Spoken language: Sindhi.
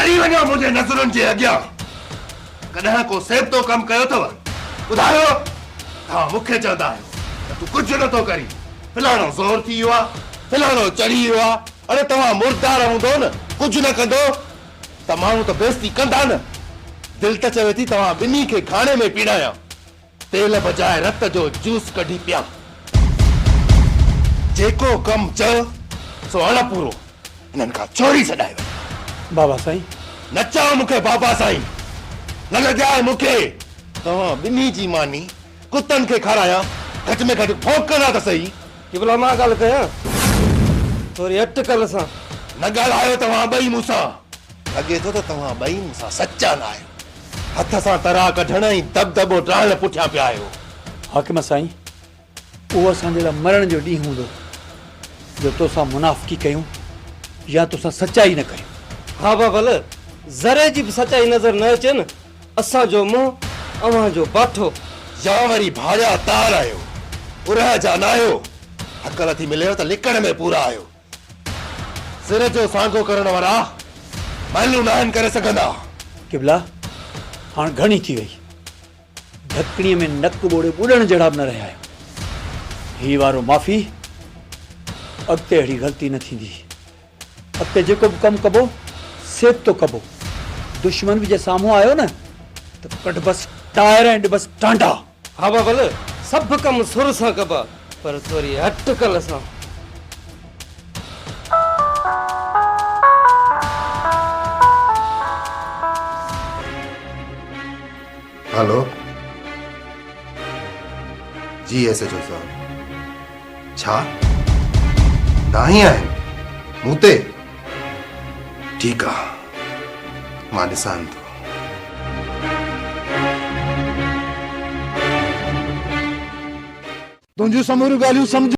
لڙي وڃو منهنجي نظرن جي اڳيان. ڪڏهن ڪو سيبتو ڪم ڪيو اٿو؟ ٻڌايو؟ توهان مون کي چوندا آهيو ته تون ڪجهه نه ٿو ڪرين، فلاڻو زور ٿي ويو آ، فلاڻو چڙهي ويو آ. اڙي توهان مردار هوندو نه، ڪجهه نه ڪندو ته ماڻهو ته بيعزتي ڪندا نه. دل ته چوي ٿي توهان ٻنهي کي گهاڻي ۾ پيڙايان. تيل بجاء رت جو جوس ڪڍي پيان. جيڪو ڪم چئه سو اڻ پورو. انهن کان چوري سڏائي وڃ. بابا سائين. نه چئو مون کي بابا سائين. نه لڄاء مون کي. توهان ٻنهي جي ماني ڪتن کي کارايان، گهٽ ۾ گهٽ ڀونڪندا ته سهي. قبلا مان ڳالهه ڪيان ٿوري اٽڪل سان. نه ڳالهايو توهان ٻئي مون سان. لڳي ٿو ته توهان ٻئي مون سان سچا نه آهيو. هٿ سان ترا ڪڍڻ ۽ دٻدٻو ڊاهڻ پٺيان پيا آهيو. حاڪم سائين، اهو اسان جي لاء مرڻ جو ڏينهن هوندو جو توسان منافقي ڪيون يا توسان سچائي نه ڪريون. ها بابل، ذري جي به سچائي نظر نه اچي نه، اسان جو منهن اوهان جو باٺو. يا وري ڀاڙيا تار آهيو، ارهه جا ناهيو، هڪل ٿي مليو ته لڪڻ ۾ پورا آهيو. سر جو سانگو ڪرڻ وارا محلون ناهن ڪري سگهندا. قبلا! هاڻ گهڻي ٿي وئي. ڍڪڻيء ۾ نڪ ٻوڙي ٻڏڻ جهڙا به نه رهيا آهيون. هي وارو معافي، اڳتي اهڙي غلطي نه ٿيندي. اڳتي جيڪو به ڪم ڪبو، سيبتو ڪبو. دشمن به جي سامهون آيو نه ته ڪڍبس ٽائر ۽ ڏبس ٽانڊا. ها بابل، سڀ ڪم سر سان ڪبا، پر ٿوري اٽڪل سان. هلو جي ايس ايڇ او صاحب ڇا دانهين آهن مون تي ٺيڪ آ مان ڏسان ٿو. تنهنجون سموريون ڳالهيون سمجهه.